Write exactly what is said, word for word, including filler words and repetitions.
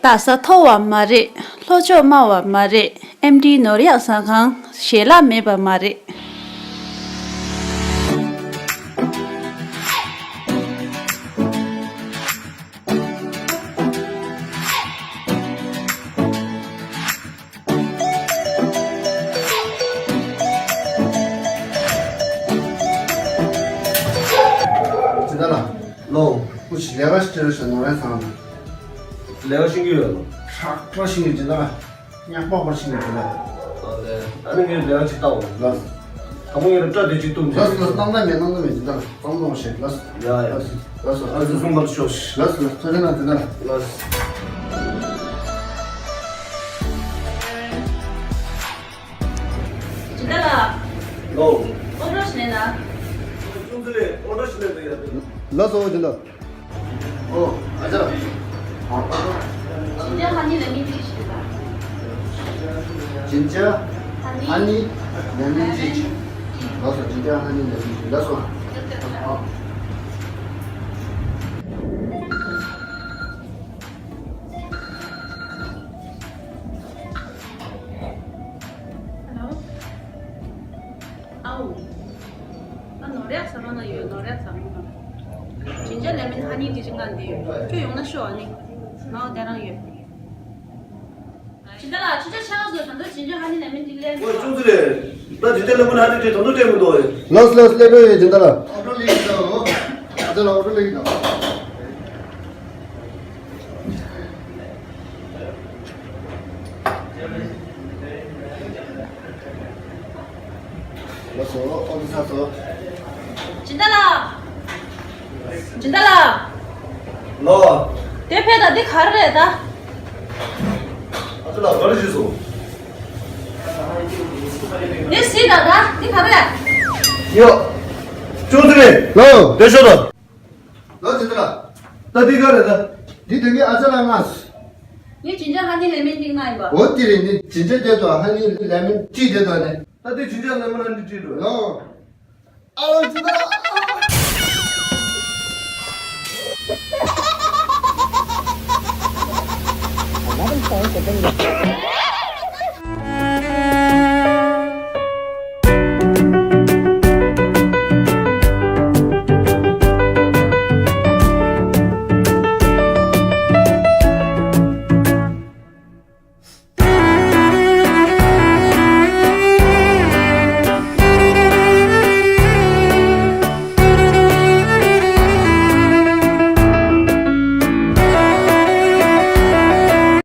ལག་ས་མཐོ་བ་མ་རེད། ལྷོ་ཕྱོགས་དམའ་བ་མ་རེད། ཨེམ་ཌི་ནོར་གཡག་ཟ་ཁང་ཞལ་ལག་མེད་པ་མ་རེད། ཇི་ལྟར་ལགས། ལོ། སྐུ་མཁྱེན་ལས་ཀ་ཞིག་ཅི་རེད་ཟེར་ནོར་ཡ་ཚང་། ལས་ཀ་ཤེས་ཀྱི་ཡོད་ལོ། ཁྲག་ཁྲག་ཤེས་ཀྱི་ཇི་ལྟར་ལགས། ཉག་པ་པར་ཤེས་ཀྱི་ཇི་ལྟར། ཨ་ལས། ཨ་ནི་ངས་ལས་ཀ་ཅིག་ལྟ་འོ། ལགས། དང་པོ་ངས་སྐྲ་དེ་ཅིག་གཏུབ་ལགས་ལགས། སྣང་དག་མེད། སྣང་དག་མེད། ཇི་ལྟར་ལགས། གཙང་མ་བྱེད། ལགས། ཡ་ཡ། ལགས་ལགས། ཨ་ཙི་གསུང་པར་ཤོག། ལགས་ལགས། ཐུགས་རྗེ་གནང་། ཇི་ལྟར་ལགས། ལགས། ཇི་ལྟར་ལགས། ལོ། ཨོ་ཌར་ཞིག་ལེན་ན། ཅུང་ཙི་རེད། ཨོ་ཌར་ཞིག་ལེན་དུ་ཡ། ལགས་སོ། ཇི་ལྟར། ཨོ། ཨ་ཅག་ཇིན་ཇར་ཧ་ནི་ལེ་མོན་ཊི་ཞིག་དང་། ཇིན་ཇར་ཧ་ནི་ལེ་མོན་ཊི་ཞིག། ལགས་སོ། ཇིན་ཇར་ཧ་ནི་ལེ་མོན་ཊི། ལགས་སོ། ཨོ། ཨའོ། ཨ། ནོར་གཡག་ཟ་ཁང་ན་ཡོད། ནོར་གཡག་ཟ་ཁང་ན། ཇིན་ཇར་ལེ་མོན་ཧ་ནི་ཊི་ཅིག་ང་འདི་ཡོད། ཁྱོད་ཡོང་ན་ཤོག། ཨ་ནི་ང་འོ་དེ་རང་ཡོད། ཇིན་ཏ་ལགས། ཁྱོད་ཅག་ཆ་ག་ཟོས། ད་དུང་ཇིན་ཇར་ཧ་ནི་ལེ་མོན་ཊི་ལེན། ཨོ། ཅུང་ཙི་རེད། ད་ཇིན་ཇར་ལེ་མོན་ཧ་ནི་ཊི་ད་དུང་སྤྲད་མི་འདུག། ལགས་ལགས། སླེབས་ཡོད། ཇིན་ཏ་ལགས། ཨོ་ཌར་ལེན་གྱི་འདུག། ཨ་ཅག་ལགས། ཨོ་ཌར་ལེན་གྱི་འདུག། ལགས་སོ། ཨོ་ཙི་ཚར་སོང་། ཇིན་ཏ་ལགས། ཇིན་ཏ་ལགས། ལོ། དེ་ཕེབས་དང་། འདི་ག་རེ་རེད་ད། ཨ་ཅག་ལགས། ག་རེ་བྱས་སོང་། འདི་གཟིགས་དང་། ད་འདི་ག་རེ་རེད། ཡོ། ཅུང་ཙི་རེད། ལོ། དེ་ཤོག་དང་། ལོ། ཇིན་ཏ་ལགས། ད་འདི་ག་རེད་ད། འདི་དེ་ངའི་ཨ་ཅག་ལགས་མངགས་སོང་། ངས་ཇིན་ཇར་ཧ་ནི་ལེ་མོན་ཊི་མངགས་ཡིན་པ། འོ་དེ་རེད། འདི་ཇིན་ཇར་དེ་དང་ཧ་ནི་ལེ་མོན་ཊི་དེ་དང་ནི། ད་འདི་ཇིན་ཇར་ལེ་མོན་ཧ་ནི་ཊི་རེད། ལོ། ཨ་ལོ། ཇིན་ཏ་ལགས།